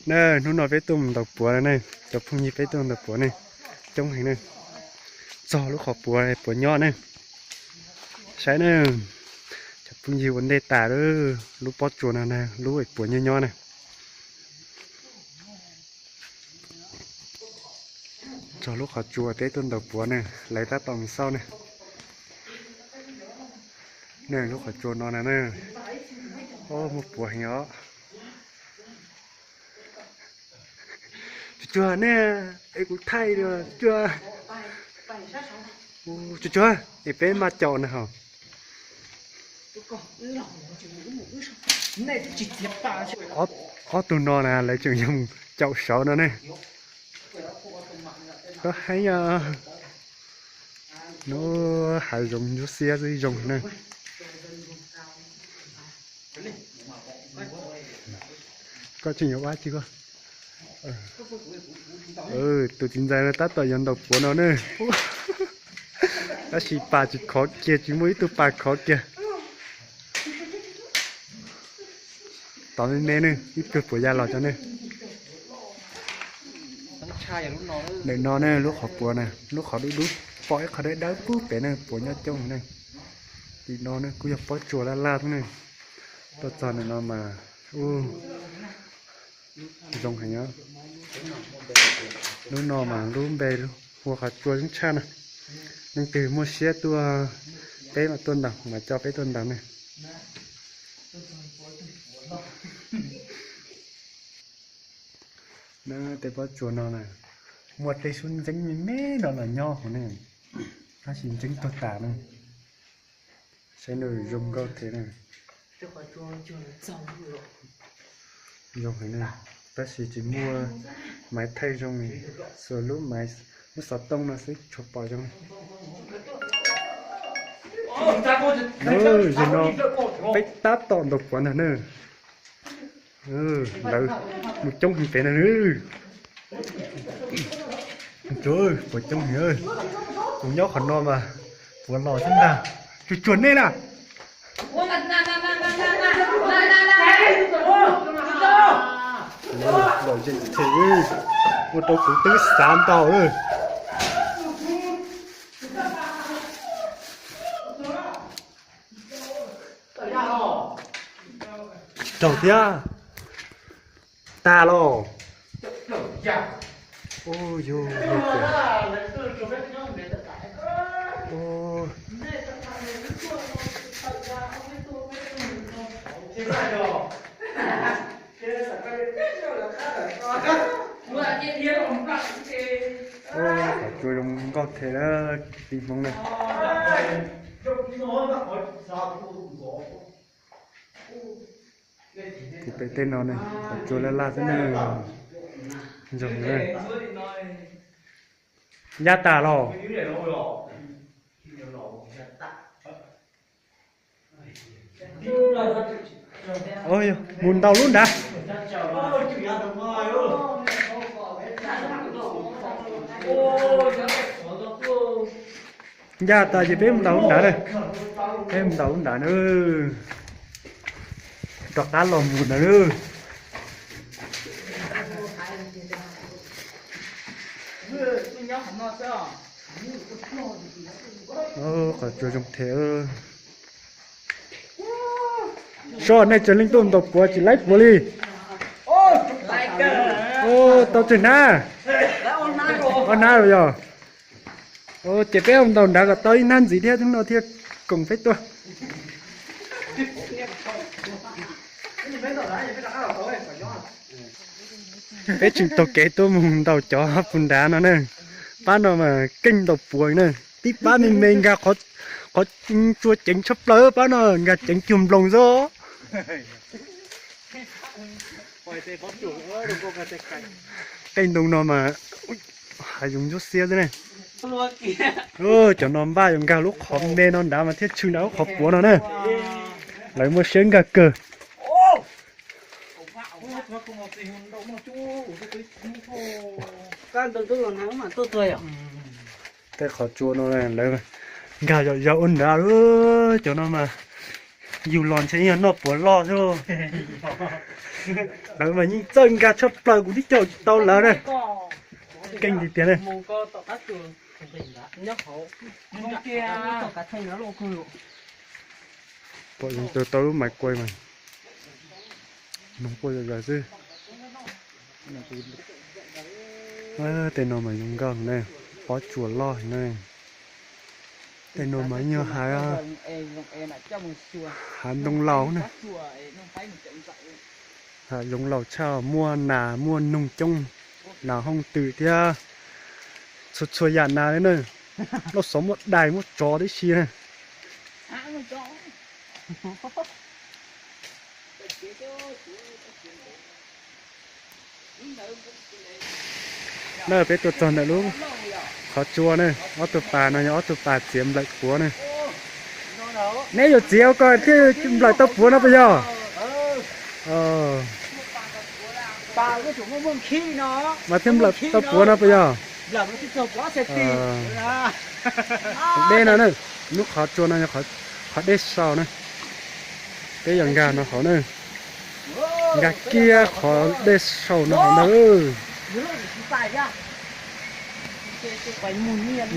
Na, hnub no peb tuaj mus ntaus puav no ne, cov phooj ywg peb tuaj ntaus puav ne, coob heev ne. Txog lub qhov puav, puav nyob ne. Saib ne, cov phooj ywg ua ntej tas lub, lub pob tsuas no na, lub puav nyob nyob ne. Txog lub qhov tsua peb tuaj ntaus puav ne, lawv tab tom mus xauj ne. Ne, lub qhov tsua no na, o, muaj puav heev os. Tsuag tsuag ne, es kuv thaij os, tsuag tsuag, es peb maj caum na hos. Ob tug no na lawv tseem yog caum saud no ne. Koj heev os. Nub hav zoov ntsuab xiab xwb zoo na. Koj tseem yuav ua tsi koj? Tus txiv ntxawm no tab tom yuav ntaus puav no ne. Tab sis pas tsis khov kiag, tsis muaj ib tug pas khov kiag. Tod me me ne, ib tug puav ya los tso ne. Ntawm no ne, lub qhov puav na, lub qhov dub dub, pom ib qho dawb dawb pub pem ne, puav nyob coob ne. Tim no ne kuj yog pob tsuas laj laj xwb ne. Tuaj txog ntawm no mas, u, zoo heev. Lub no mas lub npe hu qhov tsua zoo tshaj na. Leej twg muaj siab tuaj, peb mam tuaj ntaus, mam coj peb tuaj ntaus ne. Na, tej pob tsuas no na, muaj tej xub ntxeeb me me no los nyob hauv ne, tab sis ntxeeb tuag tas na. Saib nws zoo nkauj thiab na. Zoo heev na, tab sis tsis muaj maiv thaij zoo, xuas lub maiv, lub xov tooj no xwb tsuas pom zoo. Zaum no peb tab tom ntaus puav ntag na. Lawv mus coob heev pem no. Puav coob heev, kuv nyob qhov no mas puav los xwb ntag. Tsuag tsuag nej na. Lom zem thiab, ua rau kuv twb xav ntau. Raug thiab. Tag los. Qhov tsua zoo nkauj thiab tib hmoob na. Kuv pem tej no ne, qhov tsua laj laj xwb ne. Zoo na. Yaj tas los. Mus ntaus lub nrad. Ncaj tas ces peb mus ntaus lub nrad na. Peb mus ntaus lub nrad na. Rov qab los mus ntawd. Qhov tsua zoo thiab. Soj nej tsev leej tuaj ntaus puav tsis laib puav li. Tau tsawg hnab? Ob hnab los yog. Ces peb mus ntaus nrad kom tau ib hnab ntxiv thiab hnub no thiaj koom peb tuaj. Peb tseem taug kev tuaj mus ntaus cov puv nrad no na. Pab no mas keej ntaus puav na. Tib pab me me nkag qhov tsua ceev tshaj plaws, pab no nkag ceev cuag nploos xwb. Qeej ntoo no mas hav zoov ntsuab xiab xwb ne. Cov no npaj yuav nkag lub qhov me no nrad mas thiaj tshwm nrad lub qhov puav no na. Lawv muaj siab nkag kawg. Tej qhov tsua no lawv nkag yos yos ua nrad. Cov no mas yus los ntshe yog noj puav loj xwb. Lawv mas yeej txawj nkag tshaj plaws, kuv twb caum tsis tau lawv na. Keej tiag tiag na. Pom zoo tau lub mais kuai mas noog quaj zom zaws xwb. Tej no mas zoo nkauj ne, pob tsuas loj ne. Tej no mas yog hav, hav ntoo laus ne. Hav zoov laus tshaj, muaj nas muaj noog coob, nas hooj twm thiab txhua txhua yam nas li na. Loj xov muaj dais muaj tsov tib si na. Na peb tuaj txog ntawm lub qhov tsua na, ob tug pas no yog ob tug pas txiav nplawm puav na. Neb yuav txiav ko thiaj nplawm tau puav no puas yog? Mas thiaj nplawm tau puav no puas yog? Deb no na, lub qhov tsua no yog qhov dej saud na. Peb yuav nkag no hauv na, nkag kiag qhov dej saud no hauv ntag.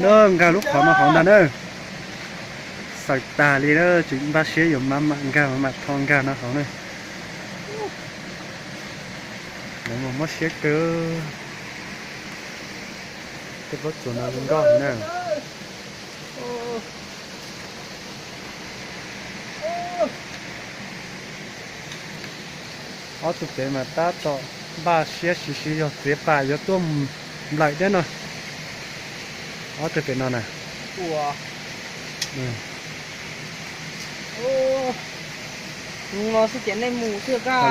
Na nkag lub qhov no hauv ntag na. Xaws tag li na, tseem npaj siab yuav mam mam nkag mam mam tho nkag no hauv na. Lawv mas mob siab kawg. Tej pob tsuas no zoo nkauj na. Ob tug pem mas tab tom npaj siab siv siv yog txiav pas yuav tuaj nplawm thiab no. Ob tug pem no na.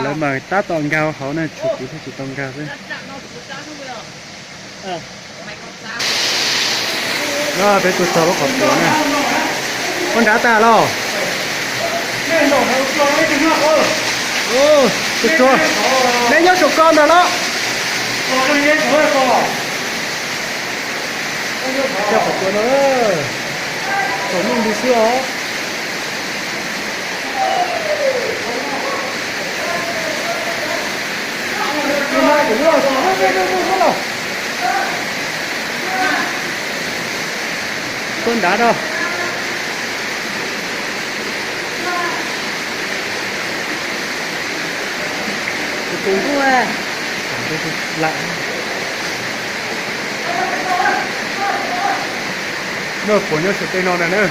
Lawv mas tab tom nkag hauv na, tshuav kuv thiaj tsis tau nkag xwb. No peb tuaj txog lub qhov puav na. Ua nrad tas los? Tus tsua, neb nyob saum ko ntag los? Coj qhov tsua no, tsaus ntuj nti xwb os. Tuaj nrad no. Tus tus ntub lam. Noj puav nyob saum tej no na na.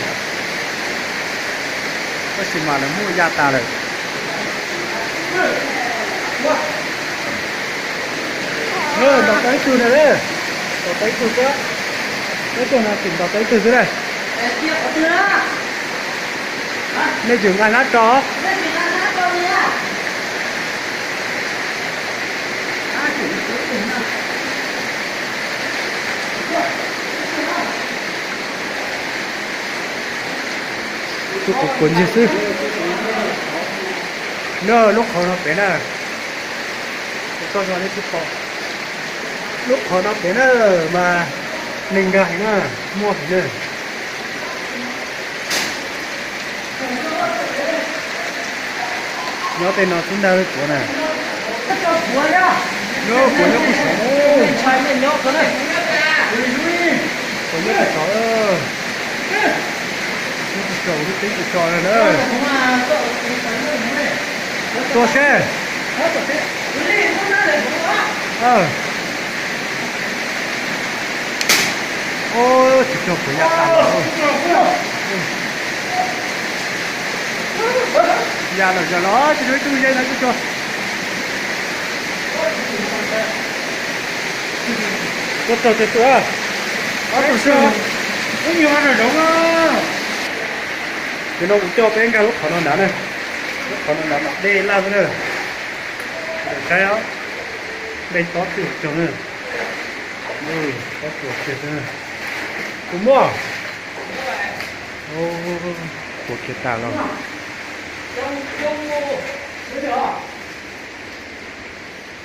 Tab sis mas lawv muab ya tas lawm. Noj, ntaus tau ib tug na, ntaus tau ib tug xwb. Peb tuaj no tseem ntaus tau ib tug xwb na. Nej tseem nqa hlab tso. Tuaj kuv kuv ncig xwb. Na lub qhov no pem na. Kuv tso zog nej twb pom. Lub qhov no pem na mas neeg nkag heev na, muaj heev na. Nyob tej no xwb ntag puav na. Nyob puav nyob kuj saum. Puav nyob kuj saum. Nyob kuj saum lub teb kuj tso na. Tua seb. Tsis tso puav ya tas. Ya lawm yog los tsis tso ib tug ze no tsis tso. Tuaj raug tiag tiag. Ob tug xwb. Ces no kuv coj peb nkag lub qhov no nrad na. Lub qhov no nrad mam dej laj xwb na. Saib os, dej tob tiag tiag na. Tob tiag tiag xwb. Kuv muaj. Puav kiag tas los.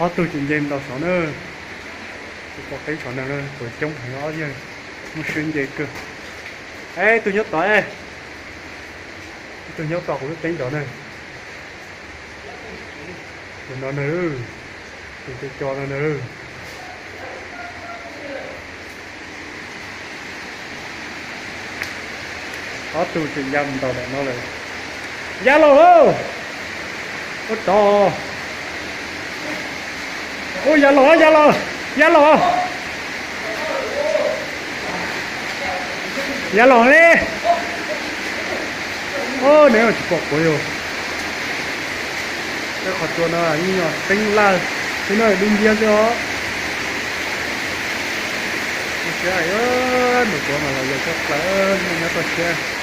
Ob tug ces nce mus rau saud na. Kuv pom qeeb saum no na, puav coob heev, ob yawg muaj siab nce kawg. Ib tug nyob tod, ib tug nyob tod kuv lub teeb tod na. Tus no na, tus co co no na. Ob tug tseem ya mus ntaus ntawm no lawm. Ya los lauj! Ua rov. Ua ya los, ya los, ya los. Ya los li. Neb tsis pom quav yog. Peb qhov tsua no yeej yog teeb laj, xwb no dub nciab xwb os. Nws quav mas los yog tshaj plaws, nyob toj siab.